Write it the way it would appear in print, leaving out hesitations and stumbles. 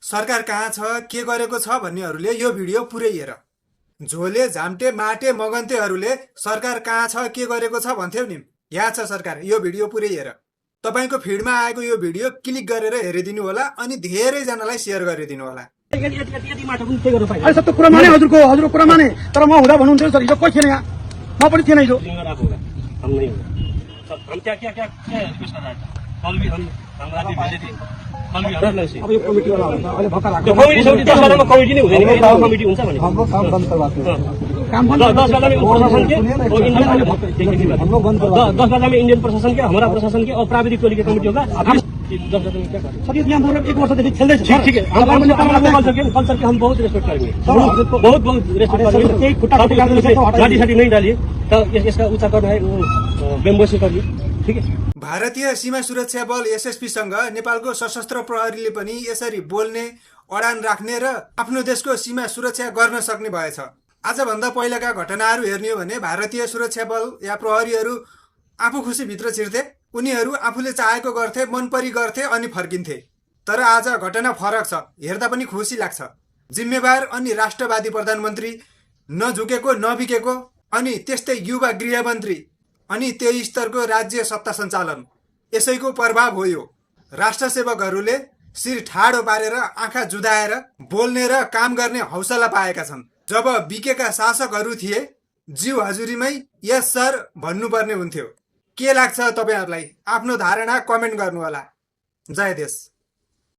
सरकार कहाँ छ, के गरेको छ भन्नेहरूले यो भिडियो पुरै हेर। झोले झाम्टे माटे मगन्तेहरूले सरकार कहाँ छ, के गरेको छ भन्थ्यौ नि, यहाँ छ सरकार। यो भिडियो पुरै हेर। तपाईको फिडमा आएको यो भिडियो क्लिक गरेर हेरिदिनु होला अनि धेरैजनालाई सेयर गरिदिनु होला। सबै कुरा माने हजुरको कुरा माने, तर म हुँदा भन्नुहुन्थ्यो सर, हिजो कोही थिएन यहाँ, म पनि थिएन हिजो। अब यो कमिटी वाला हुन्छ, अहिले भर्खर आएको कमिटी नै हुँदैन, कमिटी हुन्छ भने हाम्रो काम बन्द करवाते हैं। काम बन्द 10 वाला में प्रशासन के और इंडियन 10 वाला में इंडियन प्रशासन के, हमारा प्रशासन के और प्राविधिक टोली के कमिटी होगा। सर ये यहाँ मतलब 1 वर्षदेखि खेल्दै छ। ठीक है, कल्चर के हम बहुत रेस्पेक्ट करेंगे, बहुत रेस्पेक्ट करेंगे। केही खुट्टा गाडी नहीं डालिए, तो इसका ऊंचा करना है बेम्बो से करिए। ठीक है। भारतीय सीमा सुरक्षा बल एसएसपीसँग नेपालको सशस्त्र प्रहरीले पनि यसरी बोल्ने, अडान राख्ने र आफ्नो देशको सीमा सुरक्षा गर्न सक्ने भएछ। आजभन्दा पहिलाका घटनाहरू हेर्ने हो भने भारतीय सुरक्षा बल या प्रहरीहरू आफू खुसी भित्र छिर्थे। उनीहरू आफूले चाहेको गर्थे, मनपरी गर्थे अनि फर्किन्थे। तर आज घटना फरक छ, हेर्दा पनि खुसी लाग्छ। जिम्मेवार अनि राष्ट्रवादी प्रधानमन्त्री, नझुकेको नबिकेको, अनि त्यस्तै युवा गृहमन्त्री अनि त्यही स्तरको राज्य सत्ता सञ्चालन, यसैको प्रभाव हो यो। राष्ट्रसेवकहरूले शिर ठाडो पारेर आँखा जुदाएर बोल्ने र काम गर्ने हौसला पाएका छन्। जब बिकेका शासकहरू थिए, जिउ हजुरीमै यस सर भन्नुपर्ने हुन्थ्यो। के लाग्छ तपाईहरुलाई? आफ्नो धारणा कमेन्ट गर्नुहोला। जय देश।